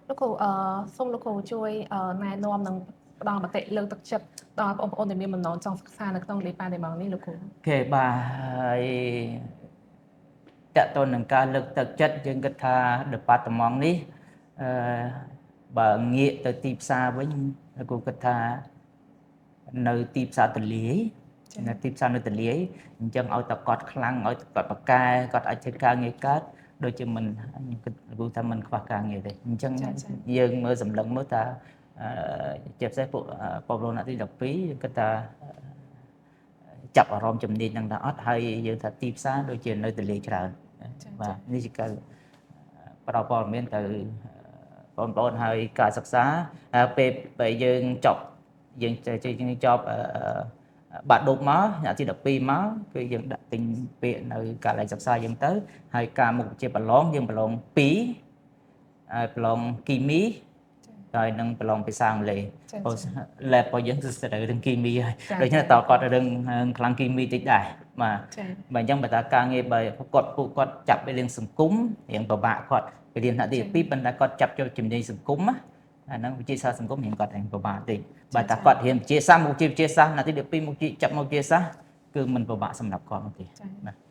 លោកគ្រូសូមលោកគ្រូជួយណែនាំនិងផ្ដល់មតិលើកទឹកចិត្តដល់បងប្អូនដែលមានបំណងចង់សិក្សានៅក្នុង département នេះលោកគ្រូ។ OK បាទហើយតកតទៅនឹងការលើកទឹកចិត្តយើងគិតថា department នេះបើងាកទៅទីផ្សារវិញលោកគ្រូគិតថានៅទីផ្សារទលាយនៅទីផ្សារនៅទលាយអញ្ចឹងឲ្យតែគាត់ខ្លាំងឲ្យគាត់ប្រកែគាត់អាចធ្វើការងារកើតដូចជាមិនខ្ញុំគិតលោកគ្រូថាមិនខ្វះការងារទេអញ្ចឹងយើងមើលសម្លឹងមើលថាជាពិសេសពួកបងប្អូនអ្នកទី12យើងគិតថាចាប់អារម្មណ៍ជំនាញហ្នឹងដែរអត់ហើយយើងថាទីផ្សារដូចជានៅទលាយច្រើនបាទនេះជាការផ្ដល់ព័ត៌មានទៅបងប្អូនហើយការសិក្សាពេលពេលយើងចប់យើងយើងចប់បាក់ឌុបមកអ្នកទី12មកគឺយើងដាក់ទិញពាក្យនៅការិយាល័យសិក្សាយើងទៅហើយការមុខវិជ្ជាប្រឡងយើងប្រឡង2ហើយប្រឡងគីមីហើយនឹងប្រឡងភាសាអង់គ្លេសព្រោះ lab របស់យើងគឺស្ទើររឿងគីមីហើយដូច្នេះតើគាត់រឿងខ្លាំងគីមីតិចដែរបាទបើអញ្ចឹងបើតាការងារបើគាត់ពួកគាត់ចាប់ไปរឿងសង្គមរៀងពិបាកគាត់ទៅរៀនថ្នាក់ទី2ប៉ុន្តែគាត់ចាប់ចូលជំនាញសង្គមណាអាហ្នឹងវិទ្យាសាស្ត្រសង្គមរៀងគាត់រៀងពិបាកតិចបើតាគាត់រៀនវិទ្យាសាស្ត្រមុខជាវិទ្យាសាស្ត្រថ្នាក់ទី12មុខជាចាប់មុខវិទ្យាសាស្ត្រគឺមិនពិបាកសម្រាប់គាត់នោះទេបាទ។